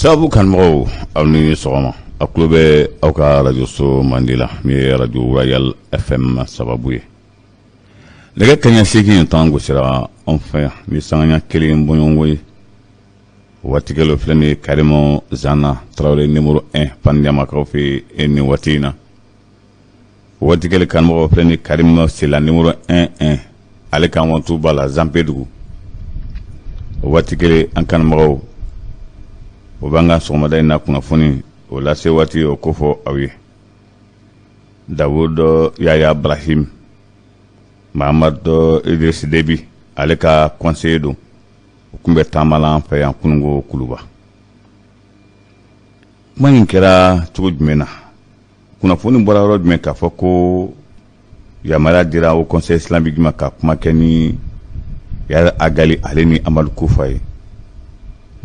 Sababu kanumɔgɔw, aw ni sɔgɔma. Aw tulo bɛ aw ka arajoso mandi la, min ye Arajo Royal FM sababu ye. Nɛgɛ kaɲa 8 tan gosira anw fɛ yan ni sanga 1 bɔɲɔgɔnko ye. Waati kelen filɛ nin ye, Karimu Zana Tarawele numéro 1 Fanjamakaw fɛ yen nin waati in na. Waati kelen kanumɔgɔw filɛ nin, Karimu Sila numéro 1 1, ale kan wantu b'a la Zanpedugu. O waati kelen, an kanumɔgɔw, o b'an ka sɔgɔmada in na kunnafoni o lase waati o kofɔ aw ye. Dawudu Yaya Ibrahim, Mahamat Idriss Déby ale ka conseiller don, o tun bɛ taama la an fɛ yan kununko Kuluba. Kuma in kɛra cogo jumɛn na? Kunnafoni bɔra yɔrɔ jumɛn k'a fɔ ko yamaruya dira Haut Conseil islamique ma ka kuma kɛ ni Iyad Ag Ghali ale ni Amadu Kufa ye?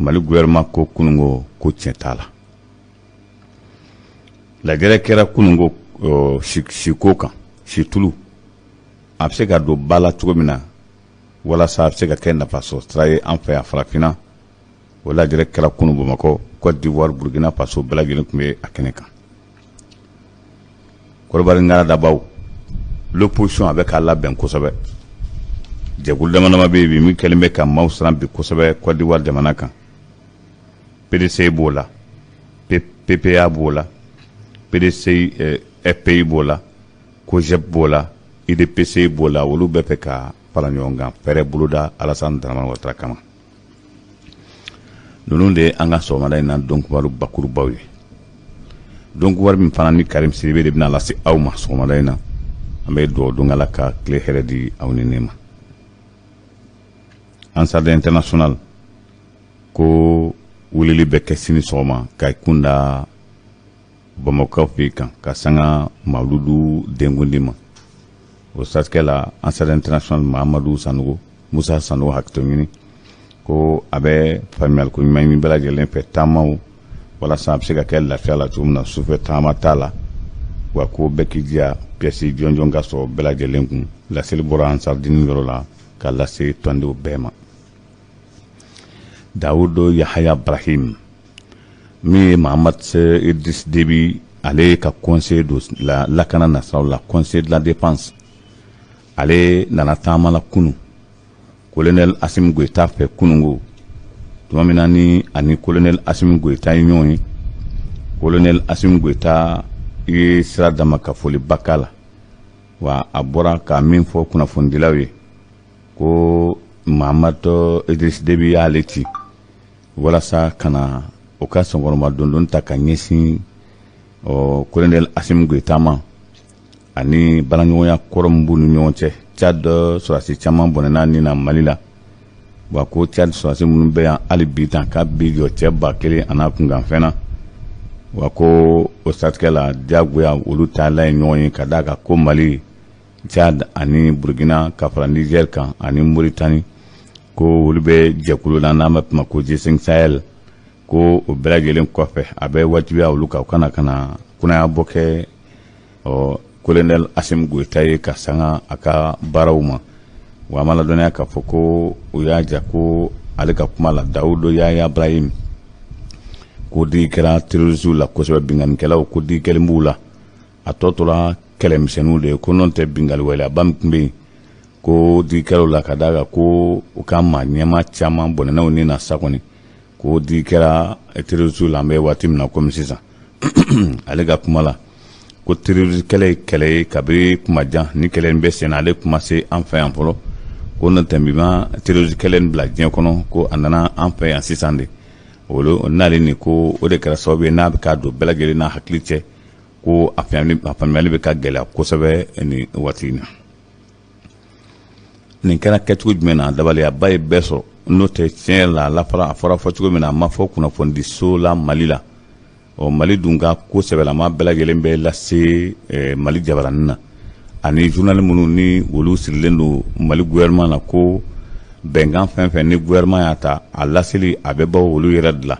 Mali gouvernement ko kununko ko tiɲɛ t'a la. Lajɛrɛ kɛra kununko siko kan, situlu a bɛ se ka don ba la cogo min na walasa a bɛ se ka kɛ nafasɔrɔ sira ye an fɛ yan farafinna. O lajɛrɛ kɛra kunu Bamakɔ. Côte d'Ivoire, Burkina Faso, bɛɛ lajɛlen tun bɛ a kɛnɛ kan. Kɔrɔbari ŋaradabaw, l'opposition a bɛ k'a labɛn kosɛbɛ. Jɛkulu dama dama bɛ yen bi min kɛlen bɛ ka maaw siran bi kosɛbɛ Côte d'Ivoire jamana kan. PDC b'o la, PPA b'o la, PDC FPI b'o la, COJEP b'o la, UDPC b'o la. Olu bɛɛ fɛ ka fara ɲɔgɔn kan, fɛɛrɛ boloda Alassane Dramane Ouattara kama. Ninnu de ye an ka sɔgɔmada in na donkibaru bakurubaw ye. Donkibaru min fana ni Karim Sidibe de bɛna lase aw ma sɔgɔmada in na. An bɛ dugawu don Ala ka tile hɛrɛ di aw ni ne ma. Ansar International ko wulili bɛ kɛ sini sɔgɔma ka kunda Bamakɔkaw fɛ kan ka sanga mawuludu denkundi ma. O siratigɛ la, Ansar International Mahamadu Sanogo, Musa Sanogo hakɛto ɲini ko a bɛ faamuyaliko ɲuman ɲini bɛɛ lajɛlen fɛ taamaw walasa a bɛ se ka kɛ lafiya la cogo min na, sufɛ taama t'a la, wa ko bɛɛ k'i jija pièce jɔnjɔn ka sɔrɔ bɛɛ lajɛlen kun. Laseli bɔra Ansardini yɔrɔ la ka lase tɔndenw bɛɛ ma. Dawudo Yahaya Ibrahim, min ye Mahamat Idriss Déby ale ka conseiller don la lakana nasiraw la, conseiller de la défense, ale nana taama la kunu colonel Assimi Goïta fɛ kunungo. Tuma min na ni ani colonel Assimi Goïta ye ɲɔgɔn ye, colonel Assimi Goïta ye sira d'a ma ka foliba k'a la. Wa a bɔra ka min fɔ kunnafonidilaw ye ko Mahamat Idriss Déby y'ale ci walasa ka na o ka sɔnkɔrɔma dondon ta ka ɲɛsin ɔ colonel Assimi Goïta ma ani baaraɲɔgɔnya kɔrɔ min b'u ni ɲɔgɔn cɛ. Tchad sɔrɔdasi caman bɔnɛna ni na Mali la, wa ko Tchad sɔrɔdasi minnu bɛ yan hali bi tan, k'a bi jɔ cɛ 1000 a n'a kunkanfɛn na. Wa ko o siratigɛ la, diyagoya olu taala ye ɲɔgɔn ye, ka d'a kan ko Mali, Tchad ani Burkina ka fara Niger kan ani Mauritanie, ko olu bɛ jɛkulu la n'an b'a fɔ ma ko G5 Sahel. Ko o bɛɛ lajɛlen kɔfɛ, a bɛ wajibiya olu kan u kana ka na kunnayabɔ kɛ ɔ colonel Assimi Goïta ye ka sanga a ka baaraw ma. Wa a ma ladɔnniya k'a fɔ ko u y'a jira ko ale ka kuma la, Dawudo Yaya Ibrahim, ko digi kɛra terroristew la kosɛbɛ, binkannikɛlaw ko digi kɛlen b'u la, a tɔ tora kɛlɛmisɛnninw de ye, ko n'o tɛ binkanni waleyaba min tun bɛ yen, ko digi kɛra u la, ka d'a kan ko u ka maa ɲɛmaa caman bɔnɛna u ni na sa kɔni, ko digi kɛra terroristew la. An bɛ waati min na komi sisan, ale ka kuma la, ko terroriste kɛlɛ ye kɛlɛ ye kabini kuma jan ni kɛlɛ in bɛ sen na, ale kuma se an fɛ yan fɔlɔ, ko n'o tɛ bi ma terroriste kɛlɛ in bila diɲɛ kɔnɔ, ko a nana an fɛ yan sisan de. Olu n'ale nin ko o de kɛra sababu ye n'a bɛ k'a don bɛɛ lajɛlen n'a hakili cɛ, ko a faamuyali bɛ ka gɛlɛya kosɛbɛ nin waati in na. Nin kɛra kɛcogo jumɛn na? Dabaliyaba ye bɛɛ sɔrɔ. N'o tɛ, tiɲɛ yɛrɛ la, a lafara a fɔra fɔ cogo min na, a ma fɔ kunnafonidiso la Mali la. Ɔ Mali dun ka ko sɛbɛlama bɛɛ lajɛlen bɛ lase Mali jabaranin na ani journal minnu ni olu sirilen don Mali gouvernement na, ko bɛnkan fɛn fɛn ni gouvernement y'a ta, a laseli a bɛ bɔ olu yɛrɛ de la.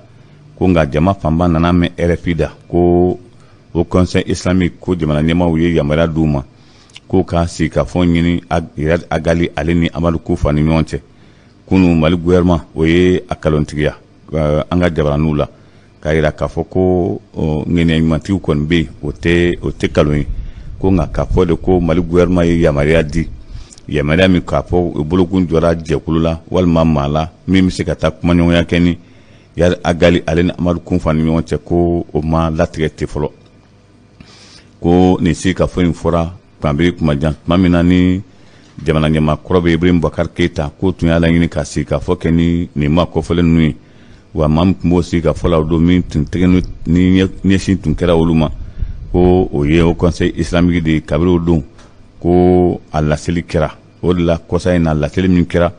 Ko nka jama fanba nana mɛn RFI da ko Haut Conseil islamique ko jamana ɲɛmaaw ye yamaruya d'u ma k'u ka sigikafɔ ɲini Iyad Ag Ghali ale ni Amadu Kufa ni ɲɔgɔn cɛ. Kunu, Mali gouvernement o ye a kalontigiya an ka jabaraninw la. k'a jira k'a fɔ ko ŋaniya ɲumantigiw kɔni bɛ yen, o tɛ nkalon ye. Ko nka k'a fɔ de ko Mali gouvernement ye yamaruya di, yamaruya min k'a fɔ bolokun jɔra jɛkulu la walima maa la min bɛ se ka taa kumaɲɔgɔnya kɛ ni Iyad Ag Ghali ale ni Amadu Kunfa ni ɲɔgɔn cɛ, ko o ma latigɛ ten fɔlɔ. Ko nin sigikafɔ in fɔra kabiri kuma jan, tuma min na ni jamana ɲɛmaa kɔrɔ bɛ Ibrahim Boubacar Keita, k'o tun y'a laɲini ka sigikafɔ kɛ ni nin maa kɔfɔlen ninnu ye. Wa maa min tun b'o sigikafɔ la o don, min tun tɛgɛ ni ɲɛsin tun kɛra olu ma, ko o ye Haut Conseil islamique de ye. Kabiri o don ko a laseli kɛra, o de la kɔsa in na laseli min kɛra,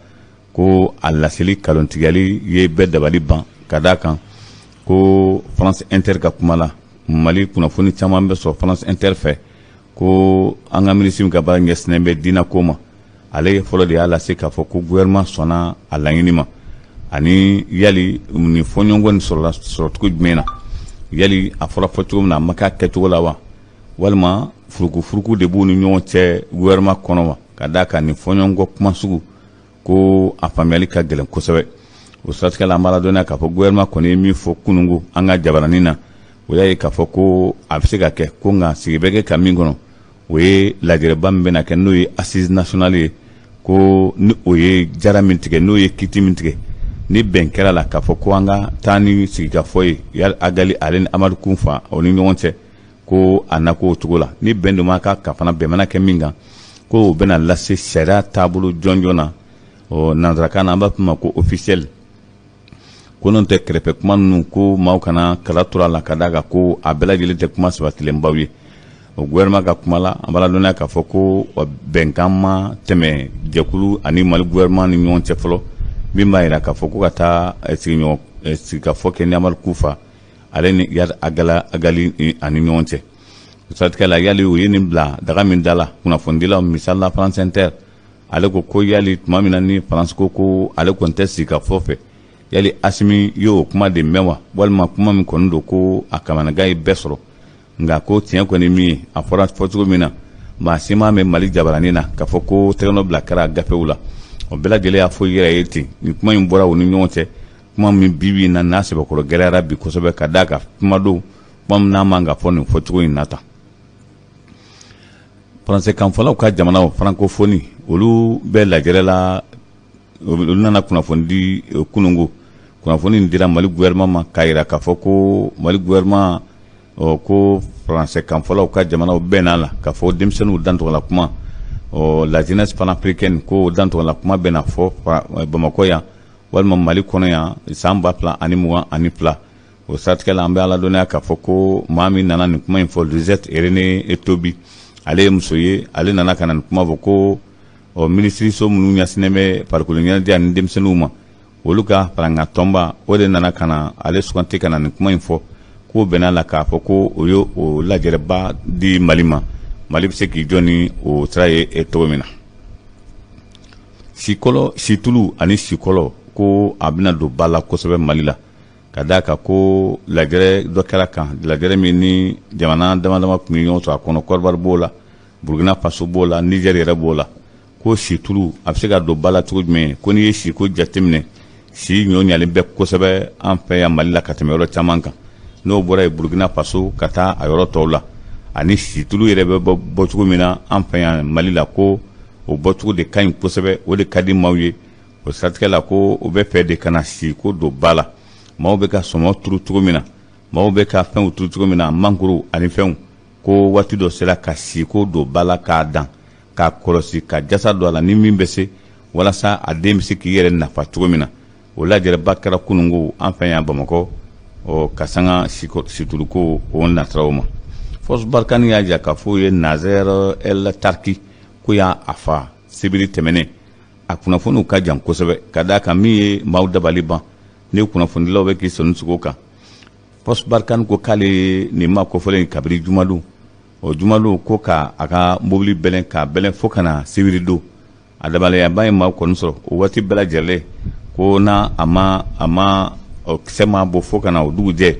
ko a laseli kalontigɛli ye bɛɛ dabali ban, ka d'a kan ko France Inter ka kuma la, Mali kunnafoni caman bɛ sɔrɔ France Inter fɛ, ko an ka minisiri ka baara ɲɛsinnen bɛ diinɛ ko ma, ale fɔlɔ de y'a lase k'a fɔ ko gouvernement sɔnna a laɲini ma. Ani yali nin fɔɲɔgɔnkɔ nin sɔrɔla sɔrɔcogo jumɛn na? Yali a fɔra fɔ cogo min na, a ma k'a kɛcogo la wa, walima furukufuruku de b'u ni ɲɔgɔn cɛ gouvernement kɔnɔ wa? Ka d'a kan nin fɔɲɔgɔnkɔ kuma sugu, ko a faamuyali ka gɛlɛn kosɛbɛ. O siratigɛ la, an b'a ladɔnniya k'a fɔ gouvernement kɔni ye min fɔ kununko an ka jabaranin na, o y'a ye k'a fɔ ko a bɛ se ka kɛ, ko nka sigi bɛ kɛ ka min kɔnɔ, o ye lajɛrɛba min bɛna kɛ, n'o ye assise nationale ye, ko ni o ye jara min tigɛ, n'o ye kiti min tigɛ, ni bɛn kɛra la k'a fɔ ko an ka taa ni sigikafɔ ye Iyad Ag Ghali ale ni Amadu Kunfa o ni ɲɔgɔn cɛ, ko a na ko o cogo la. Ni bɛn dun ma k'a kan fana, bɛn mana kɛ min kan, ko o bɛna lase sariya taabolo jɔnjɔn na, ɔ nanzarakan na an b'a fɔ ma ko officiel. Ko n'o tɛ kɛrɛfɛ kuma ninnu, ko maaw kana kala tora a la, ka d'a kan ko a bɛɛ lajɛlen tɛ kuma sabatilenbaw ye. O gouvernement ka kuma la, an b'a ladɔnniya k'a fɔ ko bɛnkan ma tɛmɛ jɛkulu ani Mali gouvernement ni ɲɔgɔn cɛ fɔlɔ, min b'a jira k'a fɔ ko ka taa sigiɲɔgɔn sigikafɔ kɛ ni Amadu Kufa ale ni Iyad Ag Ghali ani ɲɔgɔn cɛ. O siratigɛ la, yali u ye nin bila daga min da la kunnafonidilaw, misali la France Inter, ale ko ko yali tuma min na ni France ko ko ale kɔni tɛ sigikafɔ fɛ, yali Asimi y'o kuma de mɛn wa, walima kuma min kɔni don ko a kamanagan ye bɛɛ sɔrɔ? Nka ko tiɲɛ kɔni min ye, a fɔra fɔcogo min na, maa si m'a mɛn Mali jabaranin na k'a fɔ ko tɛgɛnɔ bila kɛra gafew la. O bɛɛ lajɛlen y'a fɔ i yɛrɛ ye ten. Nin kuma in bɔra u ni ɲɔgɔn cɛ, kuma min bi bi in na n'a sɛbɛkɔrɔ gɛlɛyara bi kosɛbɛ, ka d'a kan kuma don, kuma min n'a man ka fɔ nin fɔcogo in na tan. Faransɛ kanfɔlaw ka jamanaw, francophonie, olu bɛ lajɛrɛ la. Olu nana kunnafoni di kununko. Kunnafoni in dira Mali gouvernement ma k'a jira k'a fɔ ko Mali gouvernement, ɔ ko faransɛ kanfɔlaw ka jamanaw bɛnna la k'a fɔ denmisɛnninw dantɔgɔla kuma, ɔ la jeunesse panafricaine, ko dantɔgɔla kuma bɛna fɔ Bamakɔ yan walima Mali kɔnɔ yan san 2022. O siratigɛ la, an bɛ ala dɔnniya k'a fɔ ko maa min nana nin kuma in fɔ, Lisette René Tobi, ale ye muso ye. Ale nana ka na nin kuma fɔ ko ɔ minisiriso minnu ɲɛsinnen bɛ farikolo ɲɛnajɛ ani denmisɛnninw ma, olu ka farankan tɔnba, o de nana ka na ale suganti ka na nin kuma in fɔ, k'o bɛnna la k'a fɔ ko o ye o lajɛrɛba di Mali ma, Mali bɛ se k'i jɔ ni o sira ye cogo min na. Sikɔlɔ, situlu ani sikɔlɔ, ko a bɛna don ba la kosɛbɛ Mali la, ka d'a kan ko lajɛrɛ dɔ kɛra kan, lajɛrɛ min ni jamana dama dama tun bɛ ɲɔgɔn sɔrɔ a kɔnɔ. Kɔdiwari b'o la, Burukina Faso b'o la, Niger yɛrɛ b'o la. Ko situlu a bɛ se ka don ba la cogo jumɛn? Ko n'i ye siko jateminɛ, si ɲɔ ɲalen bɛ kosɛbɛ an fɛ yan Mali la ka tɛmɛ yɔrɔ caman kan. N'o bɔra yen, Burukina Faso ka taa a yɔrɔ tɔw la, ani situlu yɛrɛ bɛ bɔ cogo min na an fɛ yan Mali la, ko o bɔcogo de ka ɲi kosɛbɛ, o de ka di maaw ye. O siratigɛ la, ko o bɛ fɛ de ka na siko don ba la. Maaw bɛ ka sɔmɔ turu cogo min na, maaw bɛ ka fɛnw turu cogo min na, mangoro ani fɛnw, ko waati dɔ sera ka siko don ba la, k'a dan, k'a kɔlɔsi, ka jasa don a la ni min bɛ se, walasa a den bɛ se k'i yɛrɛ nafa cogo min na. O lajɛrɛba kɛra kununko an fɛ yan Bamakɔ, ɔ ka sanga situluko o natiraw ma. Force Barkhane y'a jira k'a fɔ ye Nazer El Tarki ko y'a a fa sibiri tɛmɛnen. A kunnafoniw ka jan kosɛbɛ, ka d'a kan min ye maaw dabali ban ni kunnafonidilaw bɛ k'i sɔnni sogo kan. Force Barkhane ko k'ale ye nin maa kofɔlen kabiri jumadon, o jumadon ko ka a ka mobili bɛlɛn k'a bɛlɛn fo ka na sibiri don. A dabaliyaba ye maaw kɔni sɔrɔ o waati bɛɛ lajɛlen, ko n'a a ma kisɛ ma bɔ fo ka na o dugujɛ,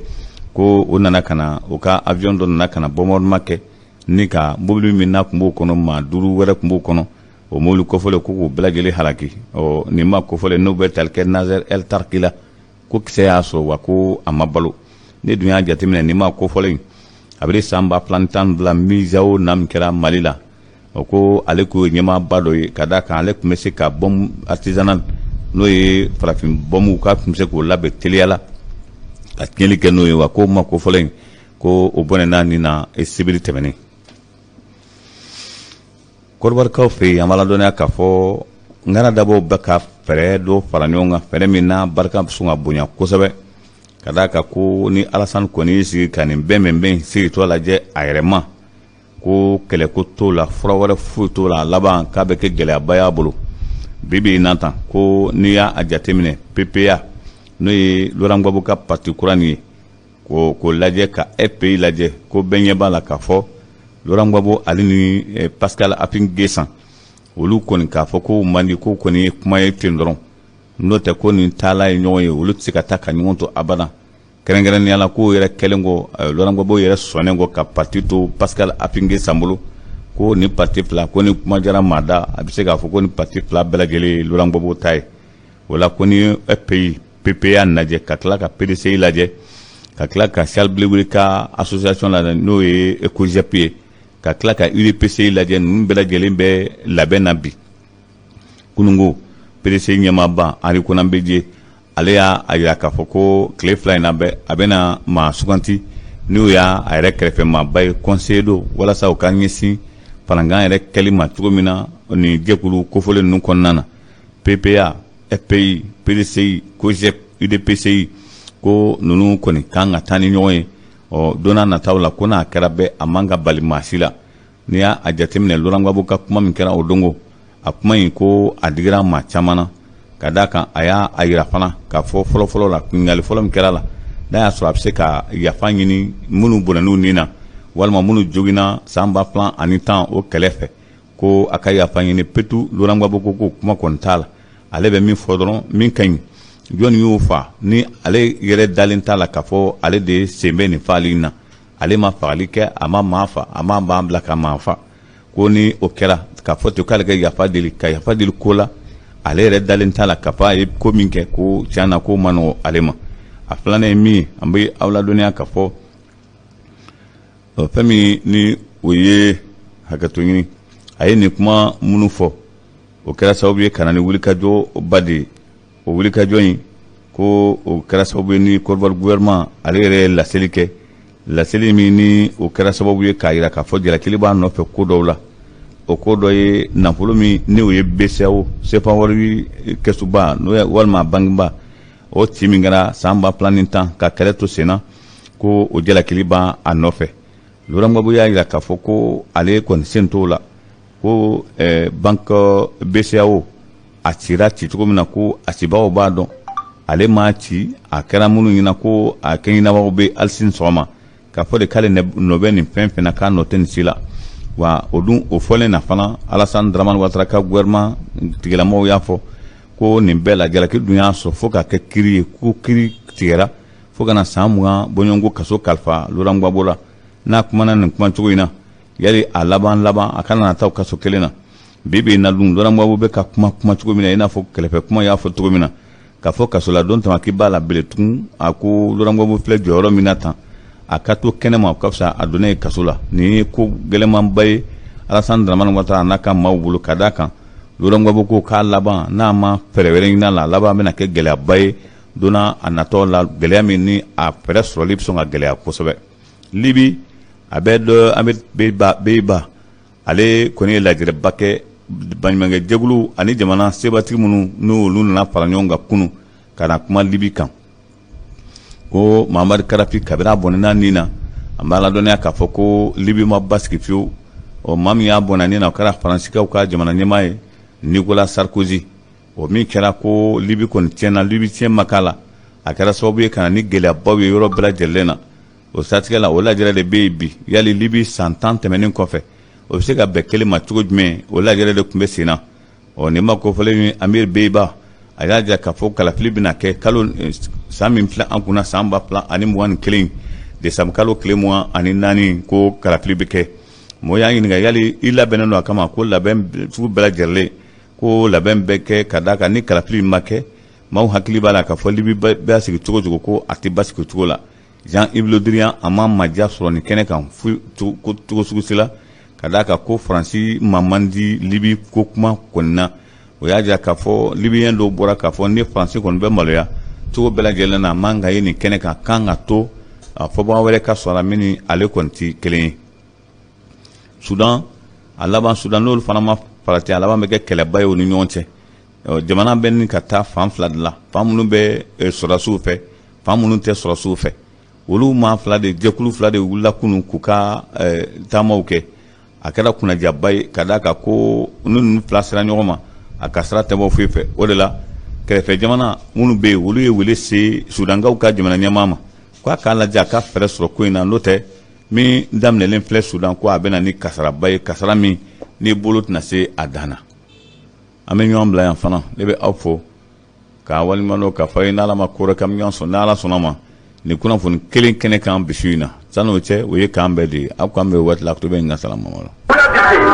ko o nana ka na o ka avion dɔ nana ka na bombardement kɛ ni ka mobili min n'a tun b'o kɔnɔ, maa duuru wɛrɛ tun b'o kɔnɔ, o mobili kɔfɔlen ko k'o bɛɛ lajɛlen halaki. Ɔ nin maa kofɔlen, n'o bɛ tali kɛ Nazer El Tarki la, ko kisɛ y'a sɔrɔ wa ko a ma balo. Ne dun y'a jateminɛ nin maa kofɔlen a bɛ san 2012 MISAO na min kɛra Mali la, o ko ale k'o ye ɲɛmaaba dɔ ye, ka d'a kan ale tun bɛ se ka bombe artisanale, n'o ye farafin bɔnbu, k'a tun bɛ se k'o labɛn teliya la ka tiɲɛli kɛ n'o ye. Wa ko maa kofɔlen ko o bɔnɛna nin na sibiri tɛmɛnen Kɔdiwarikaw fɛ yen. An b'a ladɔnniya k'a fɔ ŋana dabɔw bɛ ka fɛɛrɛ dɔ fara ɲɔgɔn kan, fɛɛrɛ min n'a barika bɛ sɔn ka bonya kosɛbɛ, ka d'a kan ko ni Alasani kɔni y'i sigi ka nin bɛn sigitɔ lajɛ a yɛrɛ ma, ko kɛlɛko t'o la, fura wɛrɛ foyi t'o la, a laban k'a bɛ kɛ gɛlɛyaba y'a bolo. Bi bi in na tan, ko n'i y'a jateminɛ PPA, n'o ye Laurent Gbagbo ka parti kura nin ye, k'o lajɛ ka FPI lajɛ, ko bɛɛ ɲɛ b'a la k'a fɔ Laurent Gbagbo ale ni Pascal Affi N'Guessan, olu kɔni k'a fɔ ko man di, ko kɔni ye kuma ye ten dɔrɔn. N'o tɛ ko nin taala ye ɲɔgɔn ye, olu tɛ se ka taa ka ɲɔgɔn to abada. Kɛrɛnkɛrɛnnenya la, k'o yɛrɛ kɛlen kɔ, Laurent Gbagbo yɛrɛ sɔnnen kɔ ka parti to Pascal Affi N'Guessan bolo, ko ni parti fila, ko ni kuma jara maa da, a bɛ se k'a fɔ ko ni parti fila bɛɛ lajɛlen ye Laurent Gbagbo ta ye. O la, ko ni FPI PPA lajɛ, ka tila ka PDCI lajɛ, ka tila ka Charles Blé Goudé ka association lajɛ, n'o ye COJEP ye, ka tila ka UDPCI lajɛ, ninnu bɛɛ lajɛlen bɛ labɛn na bi. Kununko PDCI ɲɛmaaba Henri Konan Bédié, ale y'a jira k'a fɔ ko tile 2 in na bɛɛ a bɛna maa suganti, n'o y'a a yɛrɛ kɛrɛfɛ maaba ye, conseiller don, walasa u ka ɲɛsin farankan yɛrɛ kɛli ma cogo min na nin jɛkulu kofɔlen ninnu kɔnɔna na, PPA, FPI, PDCI, COJEP, UDPCI, ko ninnu kɔni kan ka taa ni ɲɔgɔn ye. Ɔ don n'a nataw la, ko n'a kɛra bɛɛ, a man ka bali maa si la. N'i y'a jateminɛ, Laurent Gbagbo ka kuma min kɛra o dongo, a kuma in ko a digira maa caman na, ka d'a kan a y'a a yira fana k'a fɔ fɔlɔfɔlɔ la, ɲininkali fɔlɔ min kɛra la, n'a y'a sɔrɔ a bɛ se ka yafa ɲini minnu bɔnɛn'u ni na walima minnu joginna san 2010 o kɛlɛ fɛ, ko a ka yafa ɲini petu. Laurent Gbagbo ko kuma kɔni t'a la, ale bɛ min fɔ dɔrɔn, min ka ɲi, jɔnni y'o fa, ni ale yɛrɛ dalen t'a la k'a fɔ ale de sen bɛ nin fagali in na. Ale ma fagali kɛ, a ma maa fa, a ma maa bila ka maa fa. Ko ni o kɛra k'a fɔ ten k'ale ka yafa deli, ka yafa deli ko la, ale yɛrɛ dalen t'a la k'a fɔ a ye ko min kɛ, ko tiɲɛ na ko ma nɔgɔ ale ma. A filanan ye min ye, an bɛ aw ladɔnniya k'a fɔ fɛn min ni o ye hakɛto ɲini, a ye nin kuma minnu fɔ, o kɛra sababu ye ka na ni wulikajɔ ba de ye. O wulikajɔ in, ko o kɛra sababu ye ni Côte d'Ivoire gouvernement ale yɛrɛ ye laseli kɛ, laseli min ni o kɛra sababu ye k'a jira k'a fɔ jalakili b'a nɔfɛ ko dɔw la. O ko dɔ ye nafolo min ni o ye BCEAO, CFA wari kɛsuba, n'o ye walima bankiba, o ci min kɛra san 2010 ka kɛlɛ to sen na, ko o jalakili b'a a nɔfɛ. Laurent Gbagbo y'a jira k'a fɔ ko ale kɔni sen t'o la, ko banque BCEAO a cira ci cogo min na, ko a cibagaw b'a dɔn, ale m'a ci. A kɛra minnu ɲɛna ko a kɛɲinabagaw bɛ hali sini sɔgɔma k'a fɔ de k'ale nɔ bɛ nin fɛn fɛn na, k'a nɔ tɛ nin si la. Wa o dun, o fɔlen na fana, Alassane Dramane Ouattara ka gouvernement tigilamɔgɔw y'a fɔ ko nin bɛɛ la jalaki dun y'a sɔrɔ fo ka kɛ kiri ye, ko kiri tigɛra fo ka na san 20 bɔɲɔgɔnko kaso kalifa Laurent Gbagbo la. N'a kumana nin kuma cogo in na, yali a laban laban a kana na taa kaso kelen na? Bi bi in na dun, Laurent Gbagbo bɛ ka kuma kuma cogo min na, i n'a fɔ kɛlɛfɛ kuma y'a fɔ cogo min na, k'a fɔ kasoladon tamaki b'a la bele tugun. A ko Laurent Gbagbo filɛ jɔyɔrɔ min na tan, a ka to kɛnɛma, o ka fisa a donnen ye kaso la. Nin ye ko gɛlɛnmanba ye Alassane Dramane Ouattara n'a ka maaw bolo, ka d'a kan Laurent Gbagbo ko k'a laban, n'a ma fɛɛrɛ wɛrɛ ɲini a la, a laban bɛna kɛ gɛlɛyaba ye don a natɔ la, gɛlɛya min ni a fɛɛrɛ sɔrɔli bɛ sɔn ka gɛlɛya kosɛbɛ. Libi, a bɛ dɔ an bɛ Beba, ale kɔni ye lajɛrɛba kɛ baɲumankɛ jɛkulu ani jamana sebatigi minnu n'olu nana fara ɲɔgɔn kan kunun ka na kuma Libi kan, ko Muammar Kadafi kabini a bɔnɛna nin na, an b'a ladɔnniya k'a fɔ ko Libi ma basigi fiyewu. Ɔ maa min y'a bɔnna nin na, o kɛra Faransikaw ka jamana ɲɛmaa ye, Nicolas Sarkozy. O min kɛra ko Libi kɔni tiɲɛna, Libi tiɲɛ ma k'a la, a kɛra sababu ye ka na ni gɛlɛyabaw ye yɔrɔ bɛɛ lajɛlen na. O siratigɛ la, o lajɛrɛ de bɛ yen bi. Yali Libi san 10 tɛmɛnen kɔfɛ, o bɛ se ka bɛn kelen ma cogo jumɛn? O lajɛrɛ de tun bɛ sen na. Ɔ nin ma kofɔlen ye, Amir Beiba, a y'a jira k'a fɔ kalafili bɛna kɛ kalo san min filɛ an kunna, san 2021, décembre kalo tile 24, ko kalafili bɛ kɛ. Mɔgɔ y'a ɲininka yali i labɛnnen don a kama, ko labɛn sugu bɛɛ lajɛlen, ko labɛn bɛ kɛ, ka d'a kan ni kalafili ma kɛ, maaw hakili b'a la k'a fɔ Libi bɛ sigi cogo cogo, ko a tɛ basigi cogo la. Jean-Yves Le Drian, a ma maja sɔrɔ nin kɛnɛ kan cogo sugu si la, ka d'a kan ko Faransi ma man di Libi ko kuma kɔni na. O y'a jira k'a fɔ Libyen dɔw bɔra k'a fɔ ni Faransi kɔni bɛ maloya cogo bɛɛ lajɛlen na, a man ka ye nin kɛnɛ kan, kan ka to a fɔbaga wɛrɛ ka sɔrɔ a min ni ale kɔni tɛ kelen ye. Sudan, a laban Sudan n'olu fana ma farati, a laban bɛ kɛ kɛlɛba ye u ni ɲɔgɔn cɛ. Jamana bɛ ni ka taa fan fila de la, fan minnu bɛ sɔrɔdasiw fɛ, fan minnu tɛ sɔrɔdasiw fɛ. Olu maa fila de, jɛkulu fila de wulila kunun k'u ka taamaw kɛ. A kɛra kunnadiyaba ye, ka d'a kan ko ninnu fila sera ɲɔgɔn ma, a kasara tɛ bɔ foyi fɛ. O de la, kɛrɛfɛ jamana minnu bɛ yen, olu ye wele se Sudankaw ka jamana ɲɛmaa ma k'a k'a lajɛ, a ka fɛɛrɛ sɔrɔ ko in na. N'o tɛ, min daminɛlen filɛ Sudan, ko a bɛ na ni kasaraba ye, kasara min n'i bolo tɛna se a dan na. An bɛ ɲɔgɔn bila yan fana. Ne bɛ aw fo k'a waleɲuman k'a fɔ ye n'Ala ma ko wɛrɛ kɛ, an bɛ ɲɔgɔn sɔrɔ n'Ala sɔnna ma nin kunnafoni kelen kɛnɛ kan bi su in na. San'o cɛ, o ye k'an bɛɛ de ye. Aw k'an bɛn waati la, a bɛ n ka salamama la.